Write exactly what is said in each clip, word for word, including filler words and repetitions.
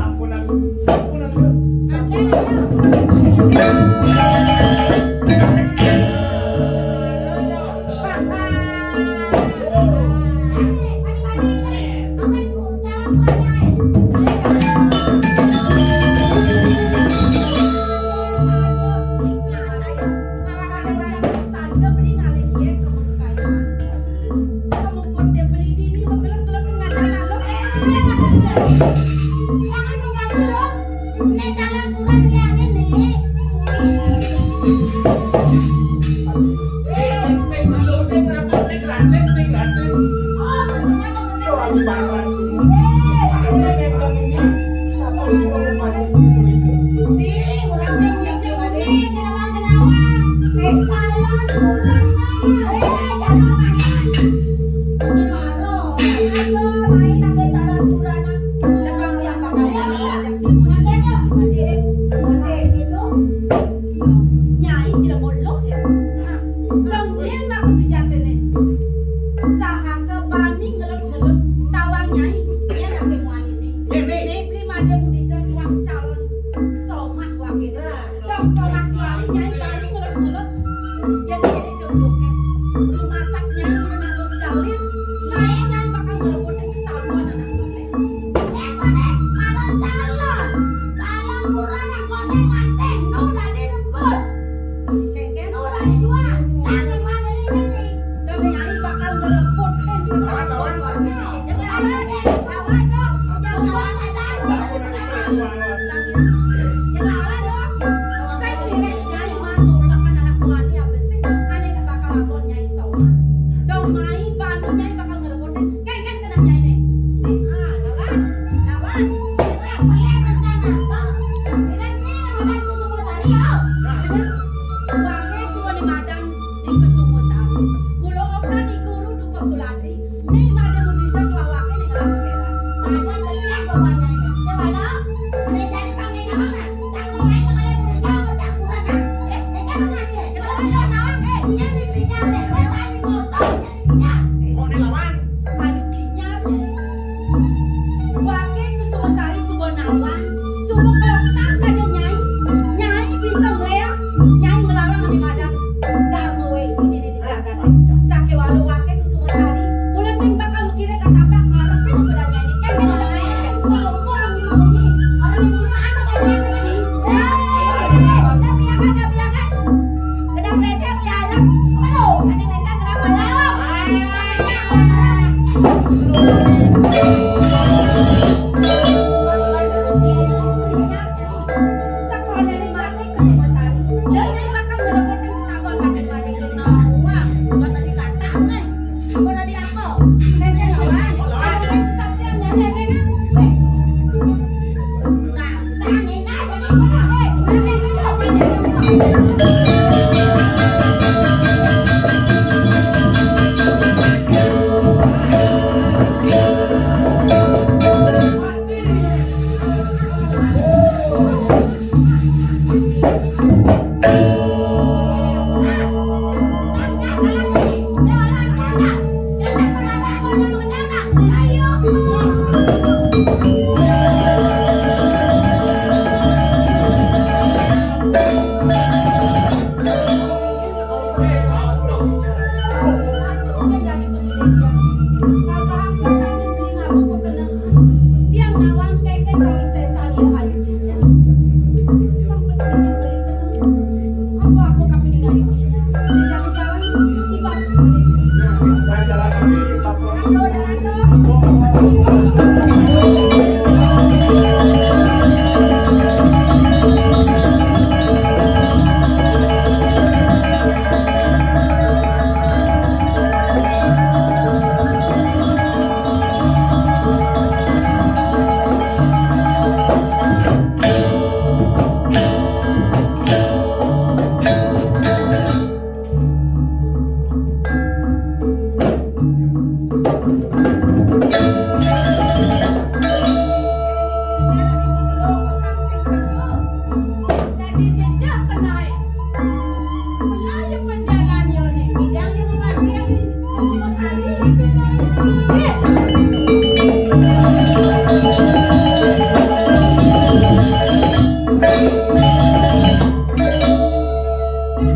Sampunan, sampunan, Bu. Bang, kecuali Nyai bani ngelep-ngelep, ya, dia jodohnya. Rumah sakit Nyai udah nanggung jalin, Nyai, Nyai bakal ngerebutin ketahuan anak mate. Eh, konek, kalau calon, calon buruan yang konek nganten, nu udah direbus. Kengken nu udah dijual, jangan mana ini nih. Dan Nyai bakal ngerebutin ketahuan anak mate. Jangan, jangan, jangan, jangan, jangan. Dong mai bani Nyai bakal ngerebutin. Kengken kena Nyai nih. Nih, ah, lawan, lawan. Ini apa ya rencana? Toh, ini Nyai yang makan kusuma sari, yo. Warga suruh di madan di kusuma sari. Guru opan di guru duko suladri. Nih, made mun bisa tuah wake nih ngelampu beran. Made ketiak bawahnya ini. Ya, made. Udah jadi panggil nama, nah. Cang mau main sama dia, udah tahu, udah kurang, nah. Eh, eh, jangan nanya. Kalau ada nawang, eh, dia di pinyar deh. Saya tadi motor, dia di pinyar. Kok nih lawan? Ayo pinyar deh. Wake kusuma sari suba nawang, suba keloktar saja Nyai. Nyai bisa ngleak, Nyai ngelarang di madan. Darma we itu di Sake walu wake kusuma sari, mula sing bakal mikire katapak ngarepin uberan Nyai. Kan kena Nyai, kan orang orang di bumi, orang di bumi mah ada banyak ini. Eh, eh, eh, udah biarkan, udah biarkan. Kedang redang di alam. Aduh, ada lendang kenapa lalu? Sekolah dari mati kusuma sari. Udah Nyai makan, udah dapat. Ketahuan pakai mati. Nah, uang, buat tadi kata, nih. Apa tadi apa? Nenek lawan. Lawan. Kesaktian nenek, nenek. Weh. Nah, nah, nenek aja nih. Weh, nenek aja. Tiang nawang kengken kawin sesania ayu dinya. Pang penting beli tenun. Apa-apa kapining ayu dinya. Di jalan-jalan, ibarat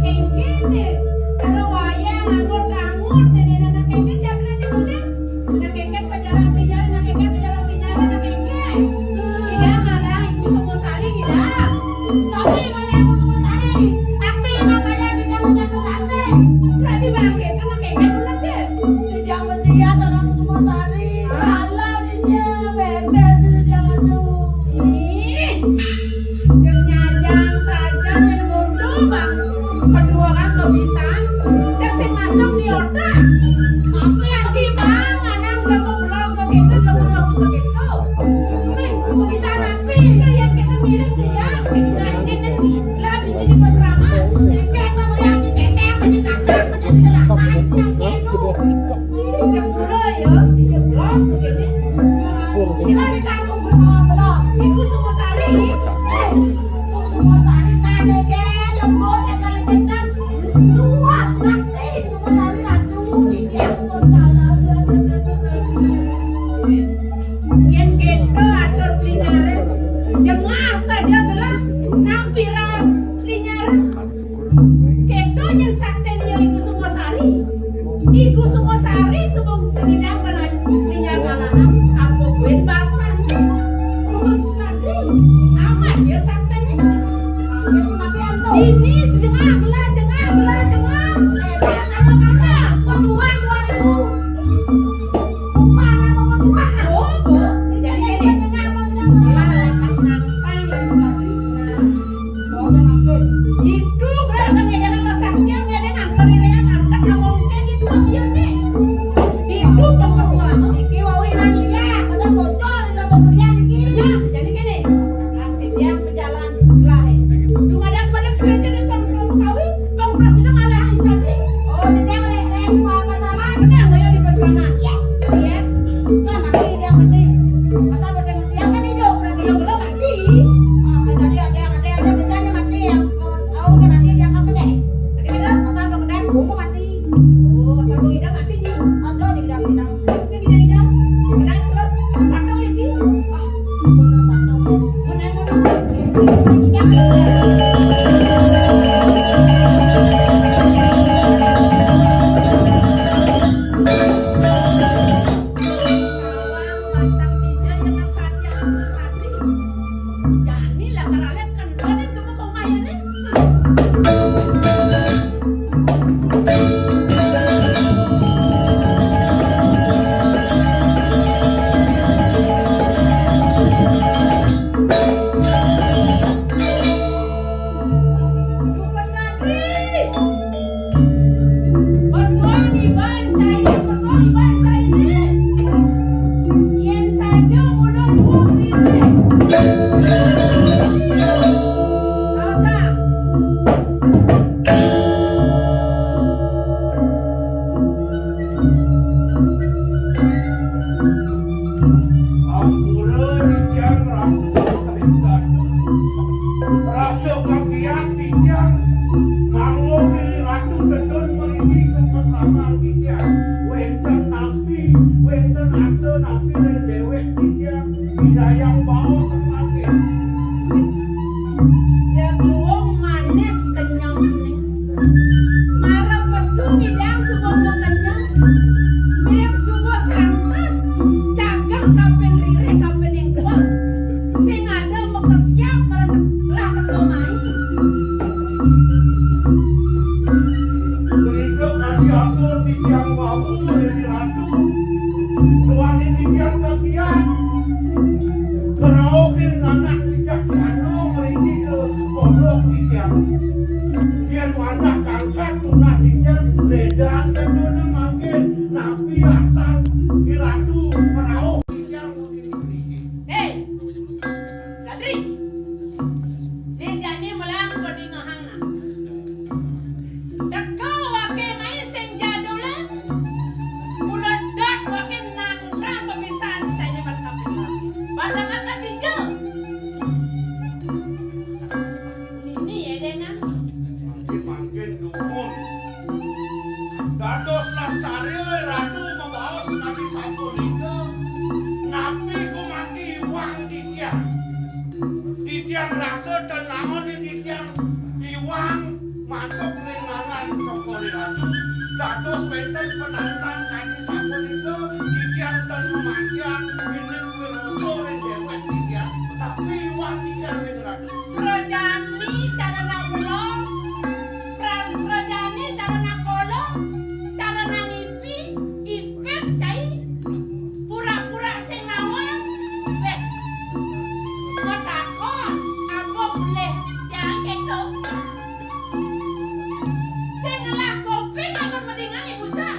Engkene, kalau wayah nganggur-nganggur, dene anak engke jangan aja boleh. Anak engke pajalan pinjaran, anak engke pajalan pinjaran, anak engke. Tidak, malah Ibu Sumosari tidak. Tapi kalau Ibu Sumosari, pasti namanya di jalan jatuh santri. Berarti bangke, anak engke bener deh. Di jalan siat orang Ibu Sumosari, kalau dinya bebas di jalan tuh. Ih. Nyajang saja nyen mundur, Bang. Kedua kan kebisan, cek sing masuk di otak. Tapi yang bisa, mana udah mau pulang ke kita, udah mau pulang ke kita. Nih, kebisan apa? Yang kita miring dia. Nah, ini nih, lah, ini di peserahan. Tiket mau lihat di tiket, apa di kata, apa di gerakan, yang gitu. Ih, yang dulu ya, di sebelah, begini. Sila di kampung belum, belum. Ibu Sumosari. Eh, Sumosari tadi ke lembut ya kalau gendang. Dua, nanti Sumosari ratu di dia pun kalau dua. Yen keto atur beli nyare. Jengah saja gelah. Nampiran. Ini jengah, belah jengah, belah jengah. Eh, kalau mana? Kebutuhan dua ribu. Upah apa kebutuhan? Oh, oh. Jadi ini jengah apa jengah? Belah, belah, tenang, tenang. Oh, udah makin. Itu gerak kan ngedengan masak dia, ngedengan kerirean, angkat abang ke di dua biar nih. Itu pokok suara. Iki wawi nang iya, padahal bocor di dalam kuliah iki. Ya, jadi gini. Pasti dia pejalan belah. Cuma ada pada sengaja dia sama kamu kawin, bang pras itu malah istri. Oh, jadi yang rek rek apa sama? Benar, nggak ya di pasaman. Yes. Yes. Kan nanti dia penting. Masa bahasa Indonesia kan hidup berarti. Belum, belum mati. Ah, kan tadi ada yang ada yang ada beritanya mati yang, eh, tahu pakai mati dia kan gede. Ada ada. Masa belum gede, gua mau mati. Oh, asal gua idam mati nih. Ada aja gede gede. Sing gede gede. Menang terus. Patung ya sih. Ah, patung. Menang menang. Pesuang iban caine, pesuang iban caine. Yen saja ulun wong rine. Lautang. Ampura rijang ratu utawi datu. Rasa kagiat titiang nganggo diri ratu tedun mriki kepesaman titiang. Wénten napi, wénten asa napi ring déwék titiang, idayang baos mangkin. Jagung manis kenyem ning. Mara pesu ngidang suba makenyem. Mirib suba santes. Cagak kapin ririh kapin ing tuak. Sing ada makesiab mara tek-, lah teka mai. Punika kadi atur titiang wau, Déwi Ratu. Duaning titiang kagiat ngrauhin anak wicaksana mriki ka pondok titiang. Yén wantah kangkat tunas titiang, lédang teduna mangkin napi asal Iratu ngrauh titiang mriki. Hé, Sadri. Né jani melang padingehang nah. Teka waké mai sing jadolan. Mula dat waké nangkang kebisan cainé martapi. Padang akan dija. Nini édéngan. Mangkin, mangkin dumun. Dados lascarya Ratu mabaos kadi sapunika, napi gumanti iwang titiang? Titiang rasa ten naon titiang iwang mantuk ring ngaran Cokor I Ratu. Dados wénten penantang kadi sapunika, titiang ten mamantian indik wirosa ring déwék titiang, napi iwang titiang ring Ratu? Prajani cara nak belong, pra-, prajani cara nak kolong, cara nak ngipi, ipit cai, pura-pura sing nawang. Béh, matakon, apa pelih tiang kéto? Sing ngelah kuping angon madingang ibusan.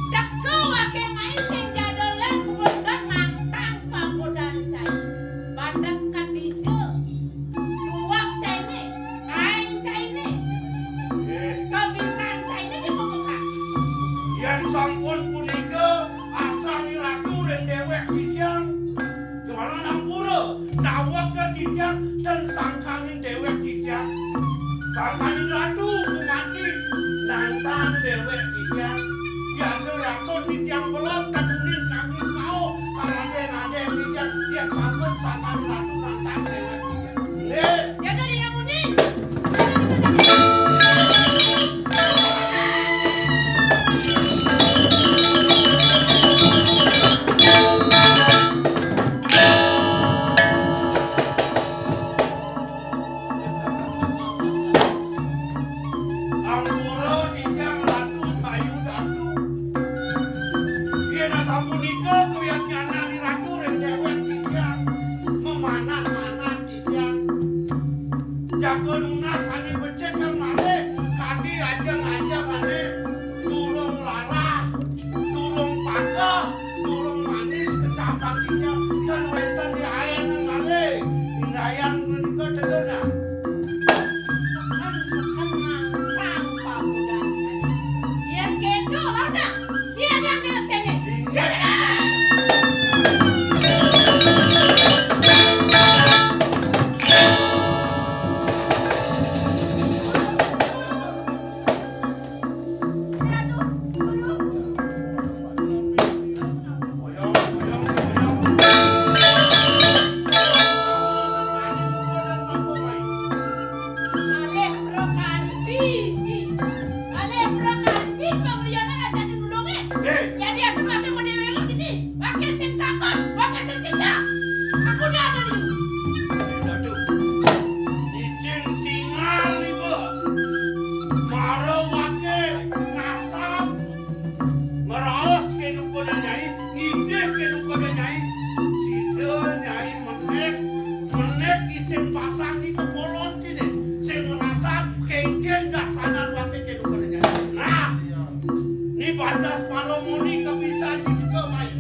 Teka waké mai sing jadolan kubudan nangtang pagodan cai. Badak kadija. Luak cainé, aéng cainé. Nggih. Kabisan cainé di pembuka. Yén sampun punika, asani Ratu ring déwék titiang, kéwala ampura, daweg ka titiang, ten sangkaning déwék titiang. Sangkaning Ratu gumanti nantang déwék titiang. Yén rasa titiang belog, tetunin kami kauh, karadén-adén titiang, yén sampun sangkaning Ratu nantang déwék titiang. Nggih. Jangan dia munyi. Jangan dia munyi. Jago nunas ané becik kang malih, kadi ajeng-ajeng ané durung larah, durung pageh, durung manis kecap atiné, tan wénten diaénang malih. Indayan menika tedun, nah. Seken-seken nantang pamudané. Yén kéto, lah, nah, siagang déwék kéné. Inggih. Malih prakanti, Ji. Malih prakanti panglianan aja nulungin. Hei. Jadi asa maké modél wéngot ini. Maké sing takon, maké sing tinjak. Aku dah ada liu. Aduh. Nyicing singal ibu. Mara waké ngasap. Ngraos kéné koné Nyai, ngidih kéné koné Nyai. Sida Nyai menék, menék isin pasang di kepolon kéné. Sing ngrasang kéngkén daksanan waké kéné koné Nyai. Nah, ni batas palomoni kapisan di tiga mai.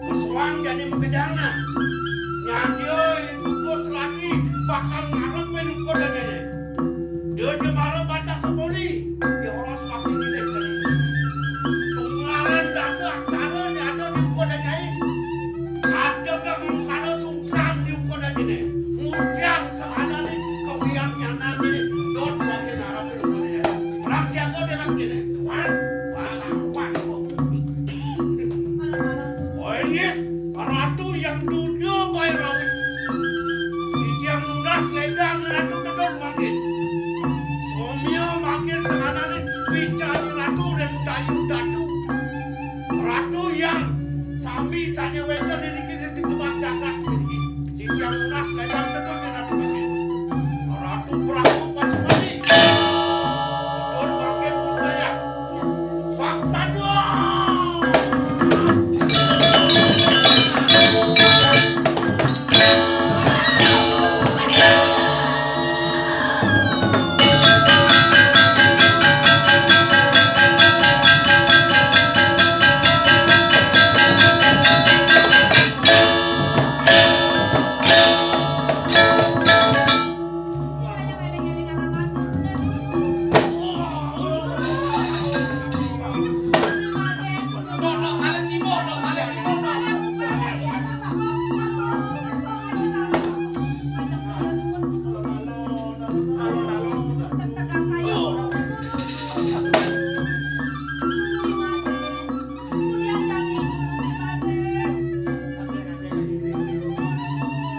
Kesuang jani makejang nah. Nyadia ibu bos lagi bakal ngarepin koné Nyai. Dia jemara batas semuli, dia orang semakin milih tadi. Tunggalan dasa aksara ni ada di Upa Dajai. Ada kang mengkana sungsang di Upa Dajai ni. Ngudian sehana ni, kewian nyanan ni, dot makin arap di Upa Dajai. Perang siaga dia nak kini. Wan, wan, wan. Oh, ini. Ratu yang duda bae rawi. Titiang nunas ledang Ratu tedun mangkin. Somia mangkin sangananing wicari Ratu ring dayu datu. Ratu yang sami sane wenten iriki sing tebak jagat iriki. Titiang nunas ledang tedun ring Ratu mangkin. Ratu Brahma Pasupati. Tedun mangkin mustajab.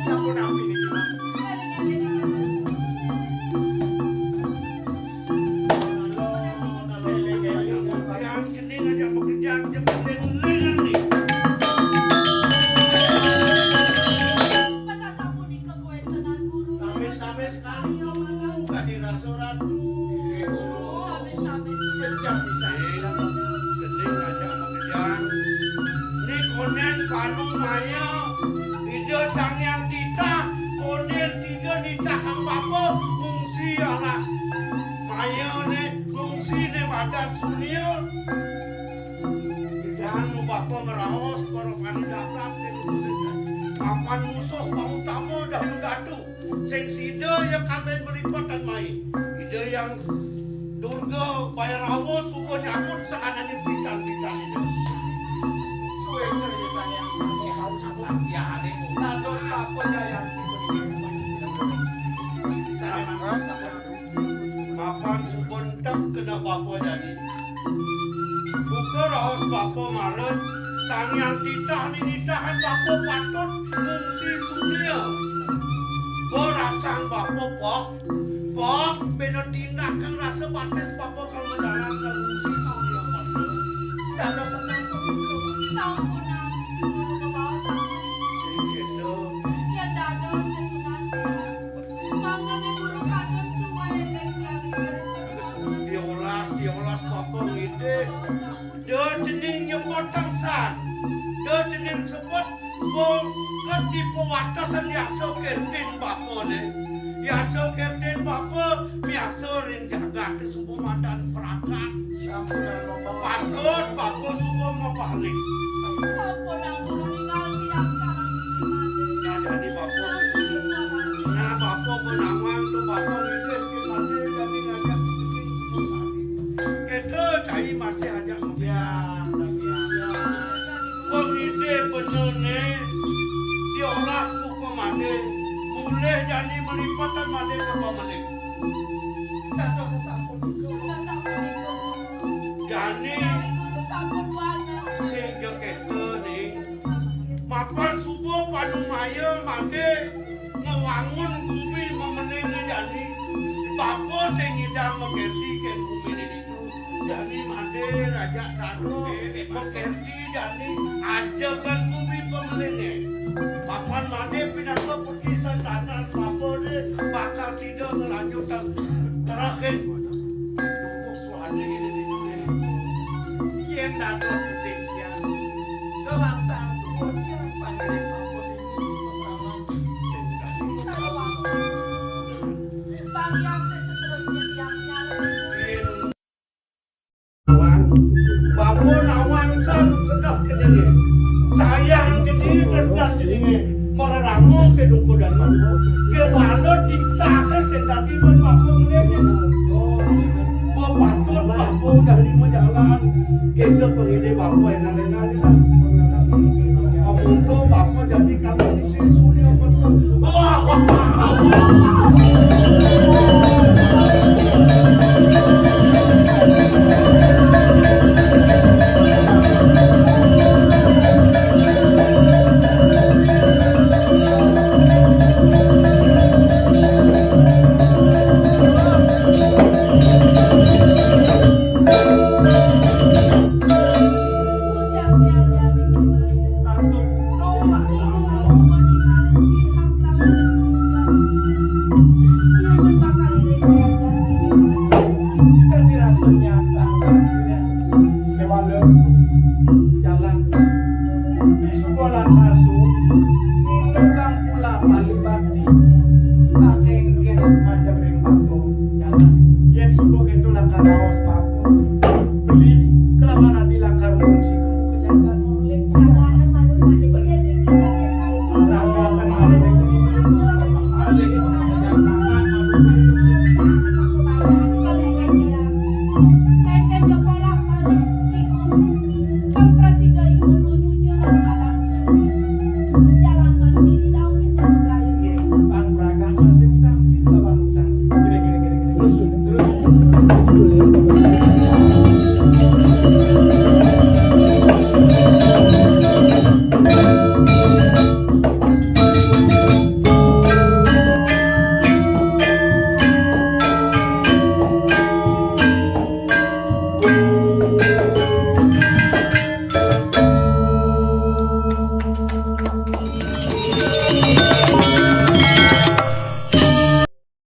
Sampun napi niki, Mas? Yang cening aja makejang, cening ning nih. Masa sapunika kawéntenan guru. Sawis-sawis kanggo kadi rasa ratu. Guru, sawis-sawis. Kejang bisa. Gending aja makejang. Ni konden panu maya. Ida Sang Hyang Titah, konden sida nitahang bapa ngungsi alas. Maya ne ngungsi ne badan sunia. Ida nu bapa ngraos para kani daptar ning kulit. Papan musuh pangutama dayu datu. Sing sida ya kabeh melipat tan mai. Ida Hyang Durga Bairawa suba nyambut sahananing pican-pican Ida. Suwe cerita saya sakti harus satyahane. Dados bapa Jayanti puniki. Saya mangga sampun. Mapan suba entek kena bapa jani. Buka raos bapa marep, Sang Hyang Titah ninitahan bapa patut ngungsi sunia. Berasang bapa, Pak. Pak, bena tindak kang rasa batis bapa kang mendalan kang ngungsi sunia, Pak. Dados sasampun. Sampun, Guru, kebaos sampun. Sing gitu. Yen dados, yen tunas, mangga Guru kangen suwaya ing tiang ing. Diolas, diolas bapa ngidih. Da cening nyebut tangsan. Da cening sebut mungked di pawatesan yasa kertin bapane. Biasa kerten bapa, biasa ring jagat suba madan pragat. Sampunang bapa. Patut bapa suba mabalik. Sampunang tuluy ningal tiang sareng Ida Madé. Nah, jani bapa. Sampunang. Nah, bapa benawang tu bapa ngidih ké Madé jani ngajak sini semua tadi. Kita cai masih ajak. Ya, ya. Pangidih benané diolas buka Madé, mulih jani malipetan Madé ka pameling. Dados sasampun. Sudah sampun itu. Jani. Menawi kudu sampun wana. Sing ja kéto, Ning. Mapan suba panumaya Madé ngwangun gumi mamelingé jani. Bapa sing ngidang makerti kén guminé ditu. Jani Madé rajak dados makerti jani ajegang gumi pamelingé. Mapan Madé pinaka pekisan danan bapané bakal sida nglanjutang terakhir. Tunggu suhani ini ditulis. Yén dados titiang, selantang tuah tiang pangiring bapa ini selamat. Sing dadi. Pariang seterusnya tiang nyalon. Yén Bapa nawang san kedah kediri. Sayang kediri kedah kediri. Mararama ke dukudan. Ke bala titah ke sing dadi ban bapa ngene. Bapatut bapa udah lima jalan. Kita pengini bapa enak-enak ni lah. Amun tu bapa jadi kami di sini sudah betul. Wah, wah, wah, wah. Tapi rasanya kewala jalan. Di sekolah masuk, tukang pula balik bati, pakai engkel macam ring batu jalan. Yen subuh itu lakar raos paku, beli kelawan adi lakar ngungsi ke muka jagat ngulik. Raga kenal.